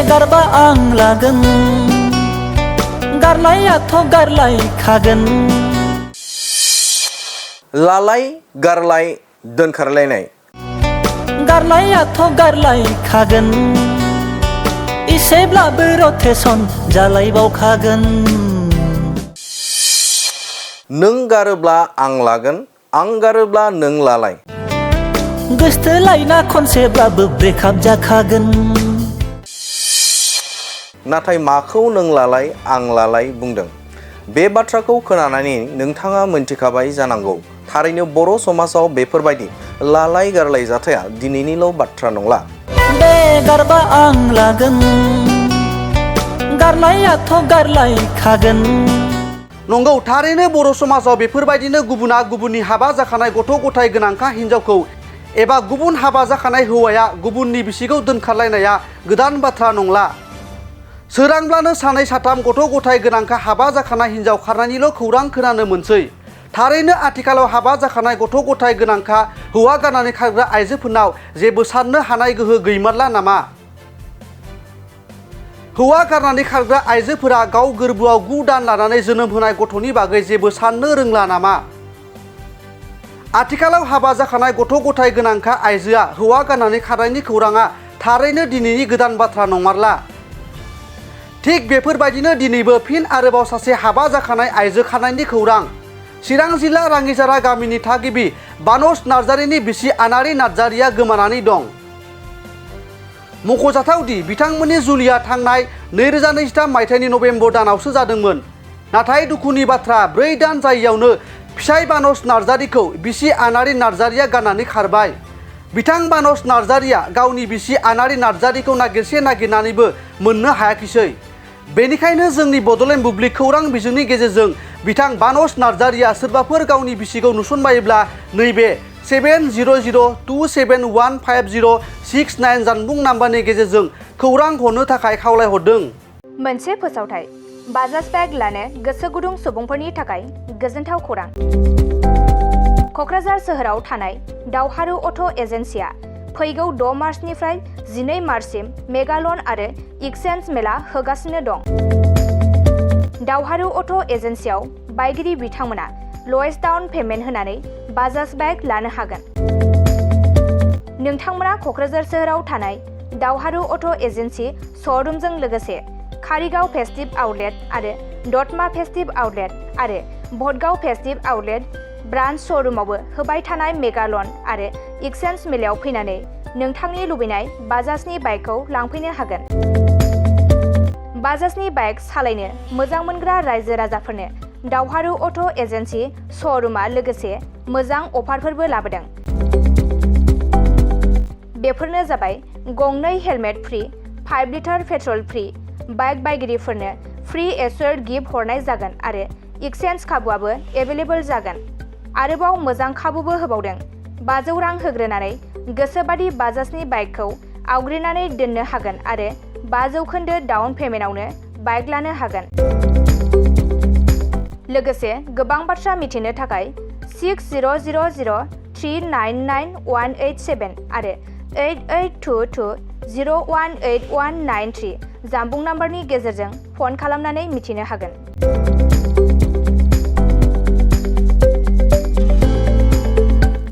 गारबा आं लागोन गारनायाथ' गारलायखागोन लालाय गारलाय दोनखारलायनाय गारनायाथ' गारलायखागोन इसेब्लाबो रटेसन जालायबावखागोन नों गारोब्ला आं लागोन आं गारोब्ला नों लालाय गोसथोलायना खनसेब्लाबो ब्रेकआप जाखागोन नाथाय माखौ नों लालाय आं लालाय बुंदों बे बाथ्राखौ खोनानानै नोंथाङा मोनथिखाबाय जानांगौ थारैनो बर' समाजाव बेफोरबायदि लालाय गारलाय जाथाया दिनैनिल' बाथ्रा नंला बे गारबा आं लागोन गारनायाथ' गारलायखागोन नंगौ थारैनो बर' समाजाव बेफोरबायदिनो गुबुना गुबुननि हाबा जाखानाय गथ' गथाय गोनांखा हिन्जावखौ एबा गुबुन हाबा जाखानाय हौवाया गुबुननि बिसिखौ दोनखारलायनाया गोदान बाथ्रा नंला सोरांब्लानो सानै साथाम गथ' गथाय गोनांखा हाबा जाखानाय हिन्जाव खारनायनिल' खौरां खोनानो मोनसै थारैनो आथिखालाव हाबा जाखानाय गथ' गथाय गोनांखा हौवा गारनानै खारग्रा आइजोफोरनाव जेबो साननो हानाय गोहो गैमारला नामा हौवा गारनानै खारग्रा आइजोफोरा गाव गोरबोआव 9 दान लानानै जोनोम होनाय गथ'नि बागै जेबो साननो रोंला नामा आथिखालाव हाबा जाखानाय गथ' गथाय गोनांखा आइजोआ हौवा गारनानै खारनायनि खौराङा थारैनो दिनैनि गोदान बाथ्रा नंमारला थिग बेफोरबायदिनो दिनैबो फिन आरोबाव सासे हाबा जाखानाय आइजो खारनायनि खौरां चिरां जिल्ला राङिजारा गामिनि थागिबि बानस नार्जारिनि बिसि आनारि नार्जारिया गोमानानै दं मख'जाथावदि बिथांमोननि जुलिया थांनाय 2023 मायथाइनि नभेम्बर दानावसो जादोंमोन नाथाय दुखुनि बाथ्रा 4 दान जायैयावनो फिसाय बानस नार्जारिखौ बिसि आनारि नार्जारिया गारनानै खारबाय बिथां बानस नार्जारिया गावनि बिसि आनारि नार्जारिखौ नागिरसे नागिरनानैबो मोननो हायाखिसै बेनिखायनो जोंनि बड'लेण्ड बुब्लि खौरां बिजोंनि गेजेरजों बिथां बानस नार्जारिया सोरबाफोर गावनि बिसिखौ नुसनबायोब्ला नैबे 7002715069 जानबुं नाम्बारनि गेजेरजों खौरां हरनो थाखाय खावलायहरदों मोनसे फोसावथाय बाजाज बेग लानो गोसो गुदुं सुबुंफोरनि थाखाय गोजोनथाव खौरां क'क्राझार सोहोराव थानाय दावहारु अट' एजेन्सिया फैगौ 6 मार्चनिफ्राय 12 मार्चसिम मेगा लन आरो एक्सचेन्ज मेला होगासिनो दं दावहारु अट' एजेन्सियाव बायगिरि बिथांमोना लवेस्ट डाउन पेमेन्ट होनानै बाजाज बेग लानो हागोन नोंथांमोना क'क्राझार सोहोराव थानाय दावहारु अट' एजेन्सि श'रुमजों लोगोसे कारिगाव फेस्टिभ आउटलेट आरो दतमा फेस्टिभ आउटलेट आरो भटगाव फेस्टिभ आउटलेट ब्रान्च श'रुमावबो होबाय थानाय मेगा लन आरो एक्सचेन्ज मेलायाव फैनानै नोंथांनि लुबैनाय बाजाजनि बाइकखौ लांफैनो हागोन बाजाजनि बाइक सालायनो मोजां मोनग्रा रायजो राजाफोरनो दावहारु अट' एजेन्सि श'रुमा लोगोसे मोजां अफारफोरबो लाबोदों बेफोरनो जाबाय गंनै helmet free 5 litre petrol free bike बायगिरिफोरनो फ्रि एसोर्ड गिफ्ट हरनाय जागोन आरो एक्सचेन्ज खाबुआबो एभेलेबल जागोन आरोबाव मोजां खाबुबो होबावदों 500 रां होग्रोनानै गोसोबादि बाजाजनि बाइकखौ आवग्रिनानै दोननो हागोन आरो 5% डाउन पेमेन्टआवनो बाइक लानो हागोन लोगोसे गोबां बाथ्रा मिथिनो थाखाय 6000399187 आरो 8822018193 जानबुं नाम्बारनि गेजेरजों फन खालामनानै मिथिनो हागोन।